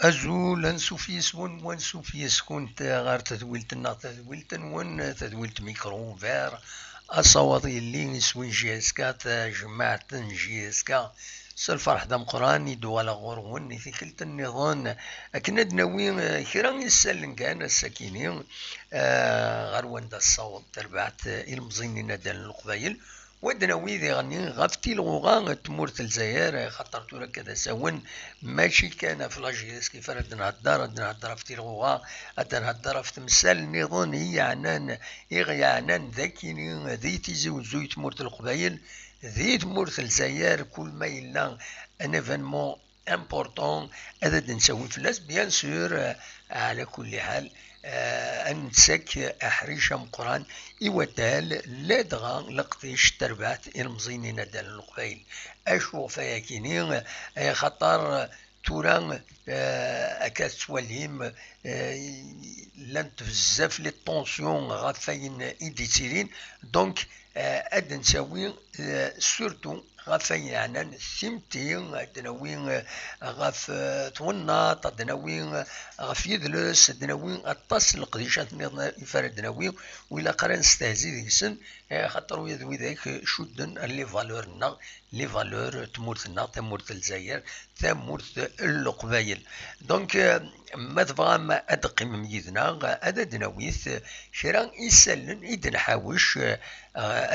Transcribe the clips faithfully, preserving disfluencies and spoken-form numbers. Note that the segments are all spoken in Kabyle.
Azul, ansuf yes-wen, wansuf yes-kunt ɣer tedwilt-nneɣ, tadwilt-nwen, tadwilt Micro Ouvert, asawaḍ yelli iswi J S K, tajmaɛt n J S K. S lferḥ d ameqqran i d-uɣaleɣ ɣur-wen i tikkelt nniḍen, akken ad d-nawi, eh, kra isallen kan ass-akini, eh, ɣer wanda tessaweḍ terbaɛt, eh, ilemẓiyen n yinaddalen n Leqbayel. Wa d-nawi diɣenni ɣef tilɣuɣa n tmurt n Lezzayer, xaṭer tura akka d asawen, mačči kan ɣef la J S K ara d-nhedder, ad d-nhedder ɣef tilɣuɣa, ad d-nhedder ɣef temsal nniḍen i yeɛnan, i ɣ-yeɛnan d akini di Tizi Uzzu i tmurt n Leqbayel, di tmurt n Lezzayer, kul ma yella un événement important, ad d-ntawi fell-as, bien sûr, eh, ɛla kulli ḥal, eh, ad nettak aḥric ameqqran i waddal, ladɣa leqdic n terbaɛt ilemẓiyen n yinaddalen n Leqbayel. Acu ɣef wayakini? Eh, xaṭer tura, eh, akka tettwalim, eh, llant bezzaf les tensions ɣef wayen i d-yettilin, donc, eh, ad d-ntawi, eh, surtout ɣef wayen yeɛnan timetti, ad d-nawi, eh, ɣef, eh, twennaḍt, ad d-nawi, eh, ɣef yidles, ad d-nawi aṭas n leqdicat nniḍen i ara d-nawi, ur ilaq ara nestehzi deg-sen, eh, xaṭer ula d widak cudden les valeurs-nneɣ, les valeurs n tmurt-nneɣ, tamurt n Lezzayer, tamurt n Leqbayel. Donc, eh, ma tebɣam ad teqqimem yid-neɣ, ad d-nawi kra isallen i d-nḥawec, eh,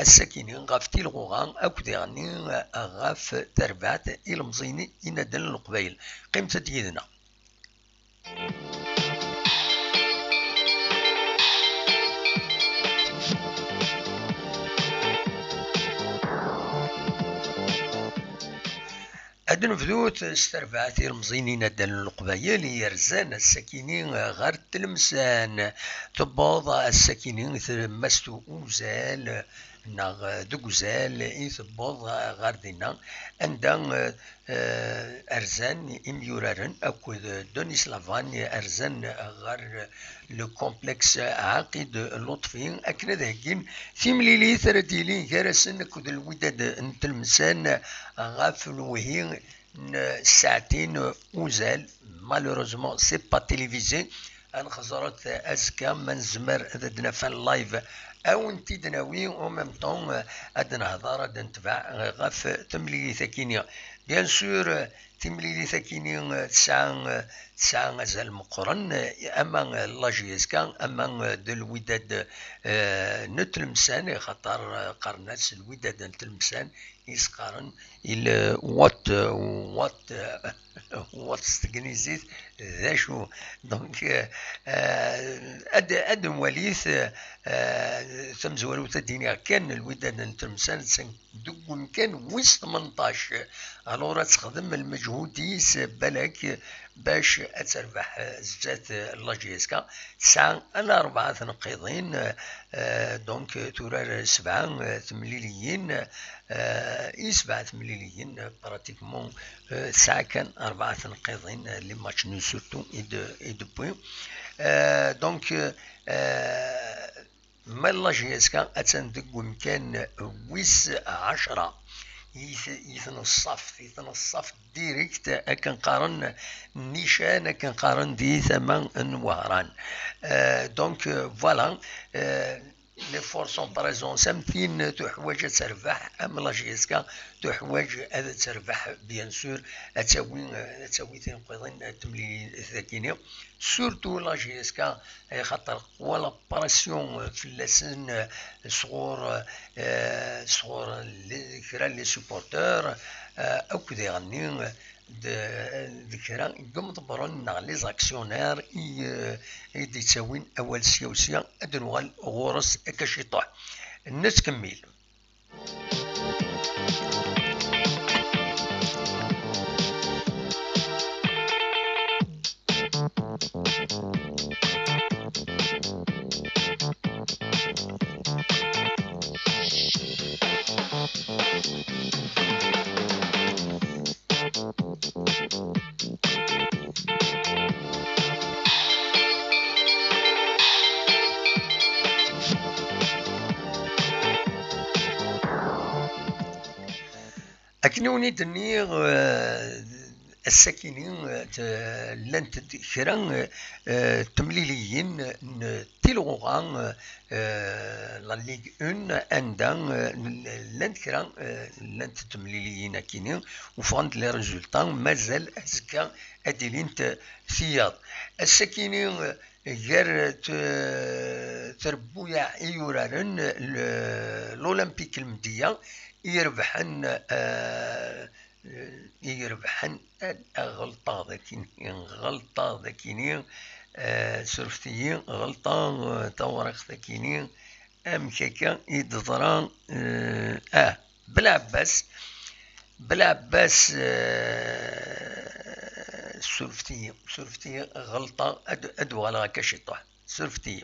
ass-akini ɣef tilɣuɣa akked iɣenni, eh, ɣef terbaɛt ilemẓiyen n yinaddalen n Leqbayel. Qqimet-d yid-neɣ. Ad nebdut s terbaɛt ilemẓiyen n yinaddalen n Leqbayel yerzan ass-akini ɣer Tlemsan. Tewweḍ ass-akini tlemmast uzal, neɣ deg uzal i tewweḍ ɣer dinna, anda, eh, rzan imyuraren akked Denis Lavagne, rzan ɣer le complexe Aqid Lutfi akken ad heggin timlilit ara d-yilin gar-asen akked Lwidad n Tlemsan ɣef lewhi n ssaɛtin uzal. Malheureusement, c'est pas télévisé. Ad nxeẓret azekka ma nezmer ad d-naf en live. Ad wen-t-id-nawi, en même temps, ad nehḍer, ad netbeɛ ɣef temlilit-akini. Bien sûr, timlilit-akini tesɛa, tesɛa azal meqqren, ama la J S K, ama d Lwidad, eh, n Tlemsan, xaṭer, eh, qqaren-as Lwidad n Tlemsan, i s-qqaren il, what, what, what s tegnizit, d acu? Donc, eh, eh, ad, ad nwalit, eh, tamezwarut ad d-iniɣ kan, Lwidad n Tlemsan, deg umkan wis tmenṭac. Alors ad texdem lmeǧhud-is, balak, bac ad terbeḥ zdat la J S K. Tesɛa ala rebɛa tneqqiḍin, eh, donc turar sebɛa, eh, temliliyin, eh, i sebɛa temliliyin, eh, pratiquement, eh, tesɛa kan rebɛa tneqqiḍin, eh, les matchs nuls surtout i d-, i d-tewwi. Eh, donc, eh, Ma la J S K attan deg umkan wis ɛecṛa. Yet-, yetneṣṣaf, yetneṣṣaf direct, akken qqaren nnican, akken qqaren di tama n Wehran. Euh, donc, euh, voilà, euh, les forces en présence, am tin tuḥwaǧ ad terbeḥ, am la J S K tuḥwaǧ ad terbeḥ, bien sûr, ad tawi, ad tawi tineqqiḍin, ad temlil dagini. Surtout la J S K, eh, xaṭer qwa la pression, eh, fell-asen, eh, sɣur, eh, sɣur les, kra n les supporteurs, eh, akked iɣenni, eh, d, d kra n yimḍebbren neɣ les actionnaires i, eh, i d-yettawin awal sya u sya, ad nuɣal ɣur-s akka ciṭuḥ. Nettkemmil. Akken i wen-d-nniɣ, eh, ass-akini, eh, t-, llant-d kra, eh, temliliyin n tilɣuɣa, eh, la Ligue un, anda, eh, llant kra, eh, llant temliliyin akini, ufɣent les résultats, mazal azekka ad ilint tiyaḍ. Ass-akini, eh, gar t-, trebbuyaɛ i yuraren, l-, l'Olympique Lmedya i irebḥen, eh, i irebḥen, eh, ɣelṭeɣ dakini, ɣelṭeɣ dakini, eh, surfet-iyi, ɣelṭeɣ, eh, tawriqt akini, amek akka i d-teḍra, eh, ah, Belɛebbas, Belɛebbas, eh, surfet-iyi, surfet-iyi, ɣelṭeɣ, ad, ad uɣaleɣ akka ciṭuḥ, surfet-iyi.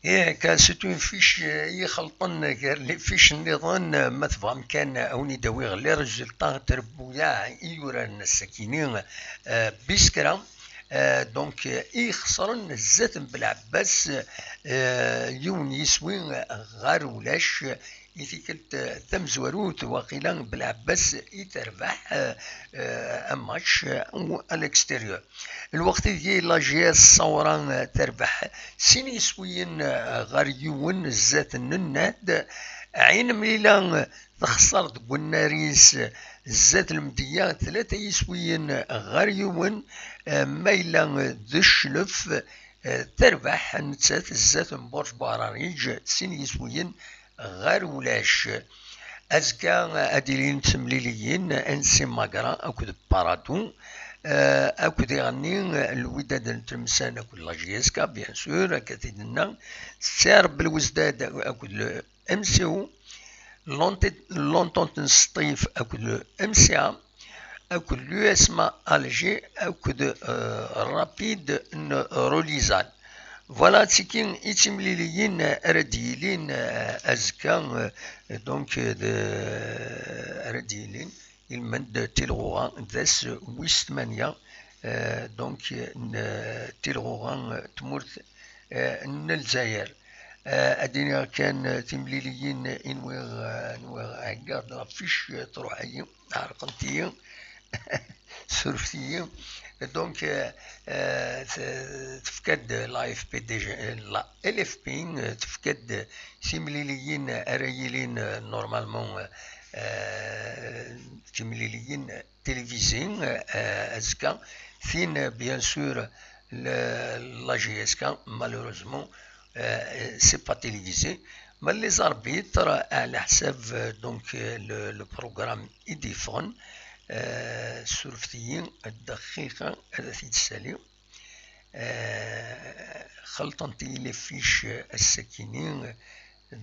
Yak, c'est une fiche, euh, i ixelṭen gar les fiches nniḍen, euh, ma tebɣam kan, euh, ad wen-id-awiɣ les résultats n trebbuyaɛ i yuraren ass-akini, euh, bis kra. Euh, donc, euh, i ixesren zdat n Belɛebbas, euh, yiwen yiswi, euh, ɣer ulac, euh, i tikkelt, euh, tamezwarut, waqila Belɛebbas i terbeḥ, euh, euh, un match, euh, à l'extérieur. Lweqt ideg la G S Ṣawra, eh, terbeḥ sin yiswiyen, eh, ɣer yiwen zdat n Nnad, Ɛin Mlila, eh, texṣer deg unnar-is, eh, zdat Lmedya tlata yiswiyen, eh, ɣer yiwen, eh, ma yella, eh, d Cclef, eh, terbeḥ nettat zdat n Burǧ Buɛrariǧ sin yiswiyen ɣer ulac. Azekka ad ilint temliliyin, N C Magra akked Parado, eh, akked iɣenni, eh, Lwidad n Tlemsan akked la J S K, bien sûr, akka t-id-nenna, Sser Belwezdad akked le M C O, L'Ente-, L'Entente n Sṭif akked le M C A, akked l'U S M A Alger, akked, euh, Rapide n Rolizan. Voilà, d tigi i d timliliyin ara d-yilin, euh, azekka, euh, donc, euh, de, ara d-yilin, ilmend d tilɣuɣa d ass wis tmanya, euh, donc, n, euh, tilɣuɣa, euh, tmurt, euh, n Lezzayer. Euh, ad iniɣ kan, euh, timliliyin i nwiɣ, euh, nwiɣ heggaɣ-d la fiche, euh, truḥ-iyi, ɛerqent-iyi, surfet-iyi. Donc, euh, euh, t-, tefka-d la F P déjà, la L F P, euh, tefka-d timliliyin ara yilin, euh, normalement, euh, euh, timliliyin télévisées, euh, azekka. Tin, bien sûr, le, la J S K, malheureusement, euh, c'est pas télévisé. Mais les arbitres, à la حساب, euh, donc, euh, le, le programme i d-yeffɣen, euh, surfet-iyi, dqiqa, ad t-id-ssaliɣ. Euh, xelṭent-iyi les fiches ass-akini.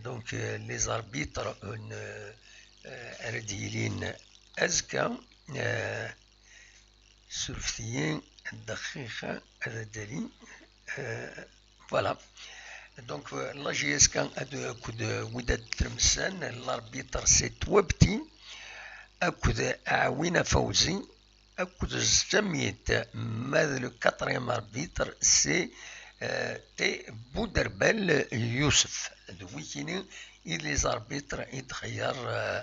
Donc, euh, les arbitres, euh, n, euh, ara d-yilin azekka, euh, surfet-iyi, dqiqa, ad d-ali, euh, voilà. Donc, euh, la J S K ad, akked, euh, Wydad Tlemsan, l'arbitre c'est Twabti, akked Aɛwin Afawzi, akked Zzamit, ma d le quatrième arbitre, c'est, euh, T Bouderbel Youssef. D wikini i d les arbitres i d-xeyyer, euh,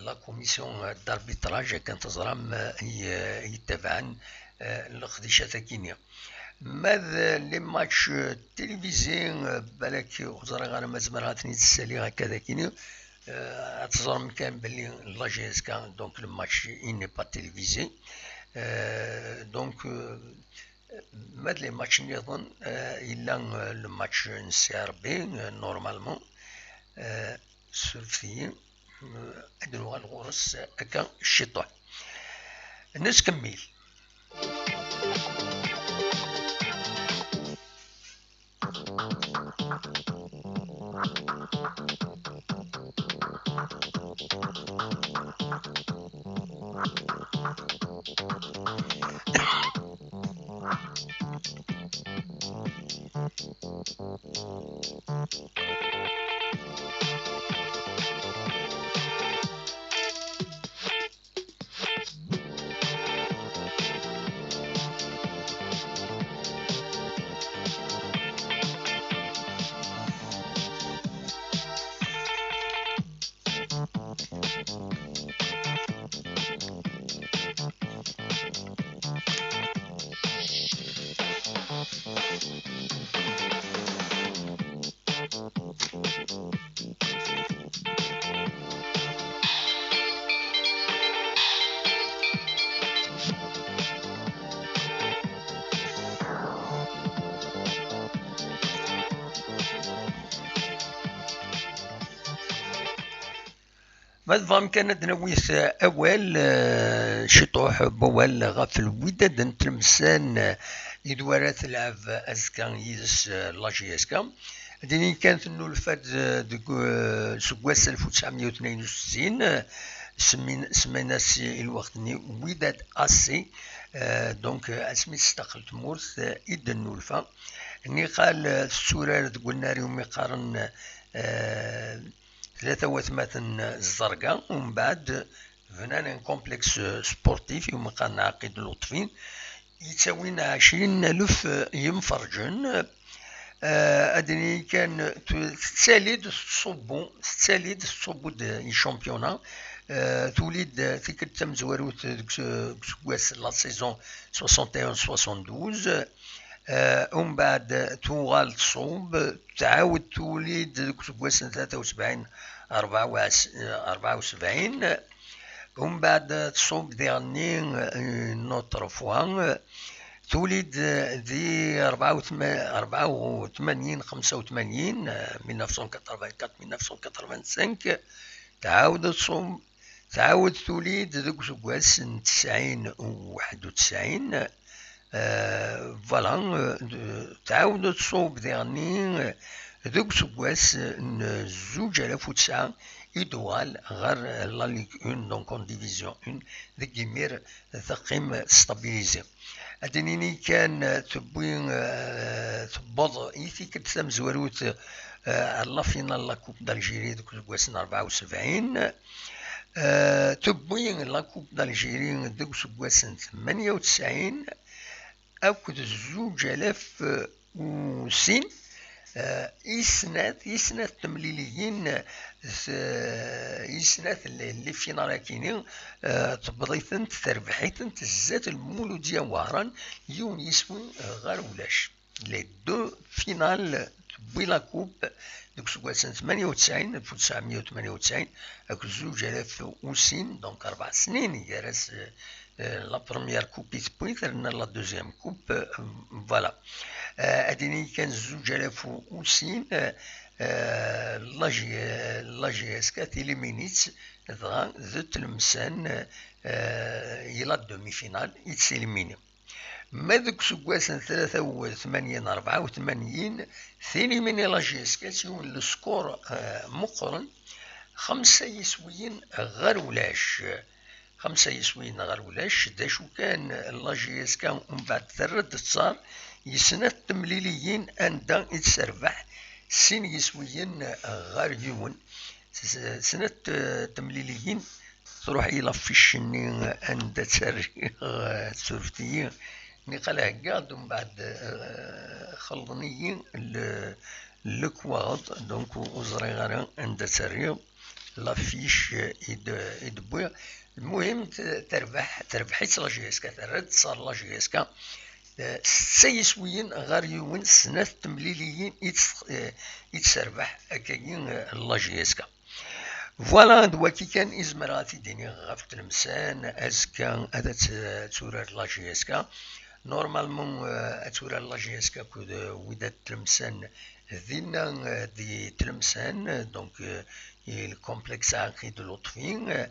la commission d'arbitrage, akken teẓram, euh, i, euh, yettabaɛen, euh, leqdicat-akini. Ma d les matchs, euh, télévisés, euh, balak ur ẓriɣ ara ma zemreɣ ad ten-id-ssaliɣ akka d akini, euh, ad teẓrem kan belli la J S K, donc le match, il n'est pas télévisé. Euh, donc, euh, ma d les matchs nniḍen, euh, yella, euh, le match n C R B, euh, normalement. Euh, surfet-iyi, euh, ad nuɣal ɣur-s akka ciṭuḥ. Nettkemmil. Ma tebɣam kan ad d-nawi s awal, eh, ciṭuḥ n wawal ɣef lwidad n Tlemsan, eh, i d wara telɛeb azekka yid-s, eh, la J S K. Ad d-nini kan tennulfa-d, eh, deg, eh, seg wass alef u tesɛemya u tnin u settin, eh, semmin-, semman-as i lweqt-nni Wydad A C, eh, donc, eh, asmi testaqqel tmurt, eh, i d-tennulfa. Niqal, eh, tetturar deg unnar iwumi qqaren, eh, tlata watmaten ẓẓerga, umbeɛd bnan un complexe sportif iwumi qqaren Ɛaqid Lutfi, yettawin ɛecrin alef yimferǧen. Eh, ad d-nini kan, tu-, tettali-d tettṣubbu, tettali-d tettṣubbu-d i championnat. Eh, tuli-d tikkelt tamezwarut deg s-, deg useggas, la saison soixante et onze soixante-douze. Eh, umbeɛd tuɣal tṣub, tɛawed tuli-d deg useggas n tlata u sebɛin, rebɛa u s-, rebɛa u sebɛin. Umbeɛd tṣub diɣenni, eh, une autre fois. Tuli-d di rebɛa u tma-, rebɛa u tmanyin, xemsa u tmanyin, eh, mille neuf cent quatre-vingt-quatre, mille neuf cent quatre-vingt-cinq. Tɛawed tṣub, tɛawed tuli-d deg useggas n tesɛin u waḥed u tesɛin. Eh, voilà, eh, d-, tɛawed ad tṣub diɣenni, eh, deg useggas n zuǧ alaf u tesɛa i d-tuɣal ɣer la Ligue un, donc en division un, deg imir teqqim stabilisée. Ad d-nini kan, eh, tewwi, eh, tewweḍ i tikkelt tamezwarut, eh, ar la finale la Coupe d'Algérie deg useggas n rebɛa u sebɛin. Eh, tewwi la Coupe d'Algérie deg useggas n tmanya u tesɛin akked zuǧ alaf u sin, eh, i snat, i snat temliliyin, eh, s-, i snat l-, les finales-akini, eh, tewweḍ-itent, terbeḥ-itent zdat Lmuludya Wehran, yiwen yiswi ɣer ulac. Les deux finales tewwi la coupe deg useggas n tmanya u tesɛin, alef u tesɛemya u tmanya u tesɛin, akked zuǧ alaf u sin, donc rebɛa snin gar-as, eh, la première coupe i tewwi, terna la deuxième coupe, eh, voilà. Eh, ad d-nini kan zuǧ alaf u sin, eh, la J-, la J S K tilimini-tt, dɣa d Tlemsan, eh, i la demi-finale i tt-tilimini. Ma deg useggas n tlata u tmanyin, rebɛa u tmanyin, tilimini la J S K s yiwen n leskor, eh, meqqren, xemsa yiswiyen ɣer ulac. Xemsa yiswiyen ɣer ulac, d acu kan, la J S K umbeɛd terra-d ttar i snat temliliyin anda i d-terbeḥ sin yiswiyen ɣer yiwen. S-, snat, eh, temliliyin, truḥ-iyi l'affiche-nni anda tt-rriɣ, eh, tsuref-iyi. Niqal heggaɣ-d, umbeɛd, eh, xelḍen-iyi le-, lekwaɣeḍ, donc ur ẓriɣ ara anda tt-rriɣ. L'affiche i d-, i d-wwiɣ. Lmuhim, t-, terbeḥ, terbeḥ-itt la J S K, terra-d ttar la J S K. Eh, setta yiswiyen ɣer yiwen, snat temliliyin i tt-, eh, i d-terbeḥ akkagi, eh, la J S K. Voilà, d waki kan i zemreɣ ad t-id-iniɣ ɣef Tlemsan. Azekka ad tt-, ad turar la J S K. Normalement, eh, ad turar la J S K akked, eh, Wydad Tlemsan dinna, eh, di Tlemsan, eh, donc, eh, i le complexe Ɛaqid Lutfi, eh,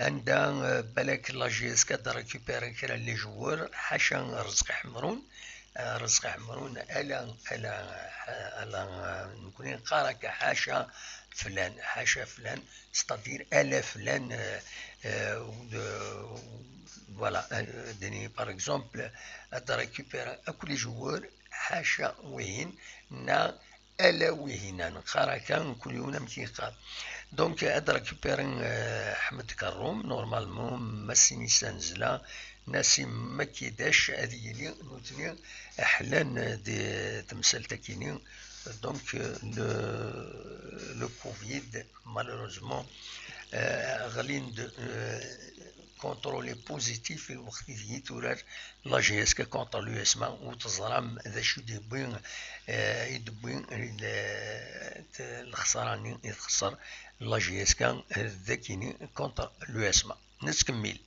anda, eh, balak la J S K ad récupérer kra n les joueurs, ḥaca Rezqi Ḥemrun, Ṛezqi Ḥemrun, ala, ala, ala, nekkni neqqar akka, ḥaca flan, ḥaca flan, c'est-à-dire ala flan, euh, euh, ou de, voilà, euh, deni, par exemple, ad récupérer akk les joueurs, ḥaca wihin, neɣ ala wihin, neqqar akka, nekkni amek yeqqar. Donc, ad récupérer, euh, Ḥmed Karrum, normalement, Massini Sanzla, Nassim Makidac, ad yili nutni ḥlan di temsalt-akini. Donc, euh, le, le covid, malheureusement, euh, ɣlin-d, euh, contre les positifs i lweqt ideg turar la J S K contre l'U S M A, u teẓram d acu i d-yewwi, euh, i d-yewwi, euh, lexsara-nni i texser la J S K, euh, dakini contre l'U S M A. Nettkemmil.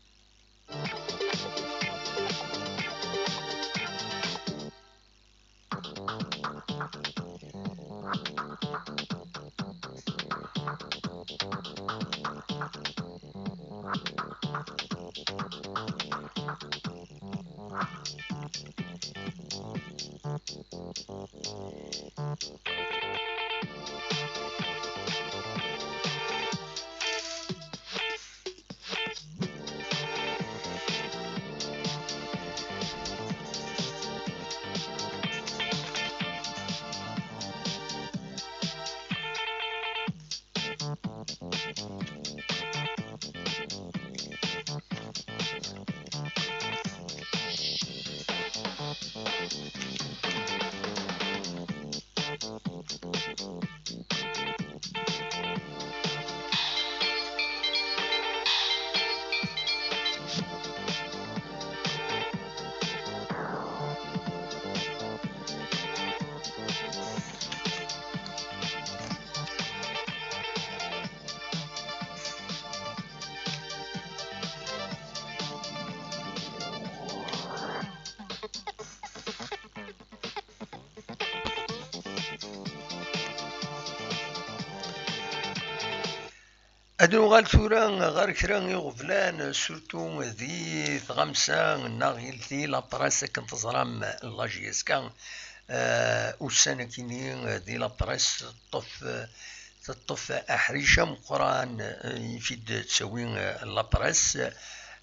Ad nuɣal tura ɣer kra iɣeblan, surtout di tɣamsa neɣ di la presse, akken teẓram la J S K, eh, ussan akini di la presse teṭṭef, teṭṭef aḥric ameqqran, eh, i fi d-tettawi, eh, la presse,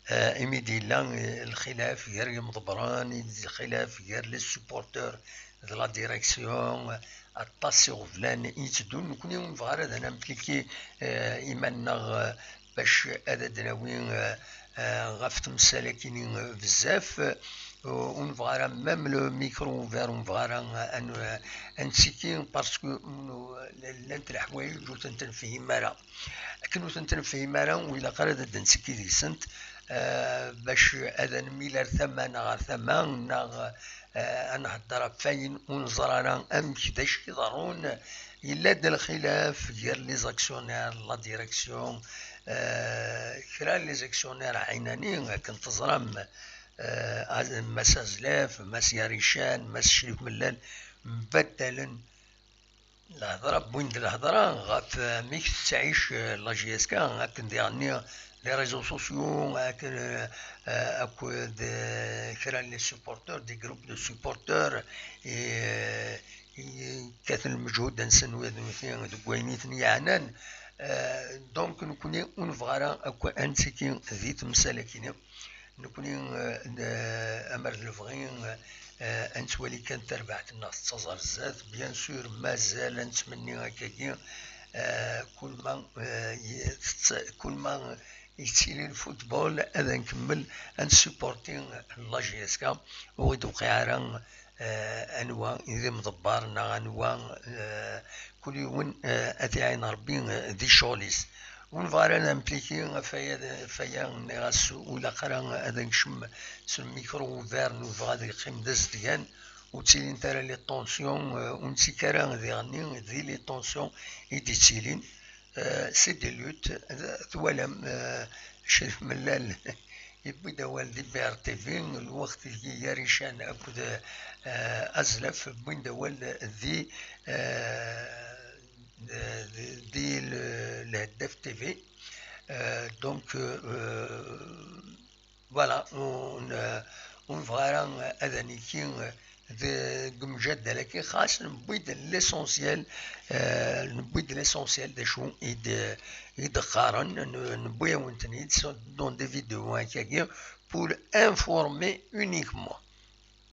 eh, imi d-yella, eh, lxilaf gar yimḍebbren, lxilaf gar les supporters d la direction, aṭas iɣeblan i yetteddun. Nekkni ur nebɣi ara ad n-impliki, eh, iman-nneɣ, eh, bac ad d-nawi, eh, eh, ɣef temsal-akini, eh, bezzaf. Ur, ur nebɣi ara même le micro ouvert, ur nebɣi ara, eh, ad n-, ad nettiki, parce que, mm, llant leḥwayeǧ ur tent-nefhim ara. Akken ur tent-nefhim ara, ur ilaq ara ad d-nettiki deg-sent, eh, bac ad nmil ar tama neɣ ar tama, neɣ, eh, ad nhedder ɣef wayen ur neẓri ara amek d acu iḍerrun. Yella-d lxilaf gar les actionnaires, la direction, eh, kra n les actionnaires ɛinani, akken teẓram, eh, Mass Azlaf, Mass Yarican, Mass Crif Mellal, mbaddalen lehḍra, wwin-d lehḍra ɣef, eh, amek tettɛic, eh, la J S K, akken diɣenni les réseaux sociaux, akken, eh, eh, akked, eh, kra n les supporters, des groupes de supporters, i, eh, i, i yekkaten lmeǧhud-nsen wid nutni deg wayen i ten-yeɛnan. Eh, donc, nekkni ur nebɣi ara akk ad nettiki di temsal-akini. Nekkni, eh, n-, amer d lebɣi, eh, ad nettwali kan tarbaɛt-nneɣ tettaẓ ar zdat. Bien sûr, mazal ad nettmenni akkagi, eh, kul ma, eh, ye-, tett-, kul ma yettili lfutbol, ad nkemmel ad nsupporti la J S K, ur ɣ-d-tewqiɛ ara, eh, anwa i d imḍebber neɣ anwa, eh, kul yiwen, eh, ad t-iɛin Rebbi, eh, di ccɣel-is. Ur nebɣi ara ad nempliki ɣef waya, ɣef waya nniɣ-as ur ilaq ara ad nekcem s lmikru ugar, nebɣa ad yeqqim d azedgan, ur ttilint ara les tensions, eh, ur nettekk ara diɣenni di les tensions i d-yettilin. Eh, c'est des luttes, eh, twalam, eh, Crif Mellal yewwi-d awal di B R T V, lweqt deg Yarican akked, eh, Azlaf wwin-d awal di, eh, di, di le-, Lheddaf T V. Eh, donc, eh, voilà, ur n-, ur nebɣi ara ad niki, eh, Deg umjaddal-agi xas newwi-d l'essentiel, euh, newwi-d l'essentiel d acu i d-, i d-qqaren, n-, newwi-awen-ten-id, sont dans des vidéos akkagi pour informer uniquement.